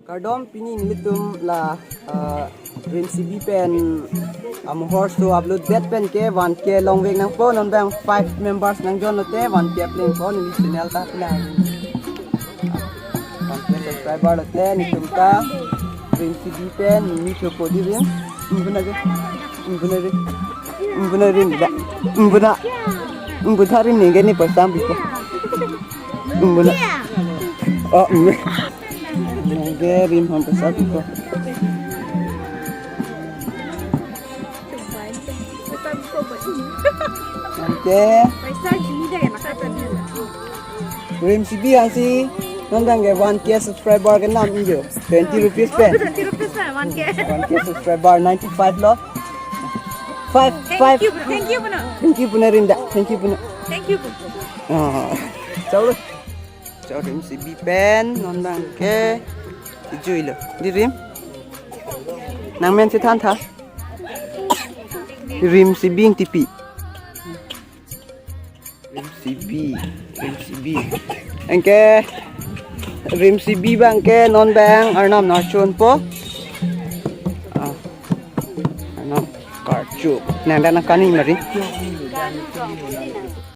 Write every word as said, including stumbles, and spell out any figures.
Kardom, pini nelitum la, uh, Rim C B pen amohor so upload det pen ke one K longvek nangpo, non abang five members nangjoin lote one K plengpo neli channel ta pila. One K subscriber lote nelitum ta Rim C B pen neli chopo di Rim. Imbuna ke. Imbuna Rim. Imbuna Rim da. Imbuna. Imbuna Rim nengke ni pasang bipo. Imbuna. Oh, imbuna. Nengke Rim han pasang bipo. Nengke. Rim C B ansi, non abang ke one K subscriber ke nam injo. Twenty rupees pen. Twenty rupees na, one K. One K subscriber, ninety-five lo. Five, five. Thank you, thank you, Puno. Thank you, Puno Rim da. Thank you, Puno. Thank you, Puno. Ah. Chau lo. Chau Rim C B pen, non abang ke. Ijui lo. Di Rim. Nangmen si than tha. Rim C B T P. Rim C B, Rim C B. Anke Rim C B abang ke non abang arnam nangchonpo. Ah, arnam karcho. Nang dan nangkaning mari.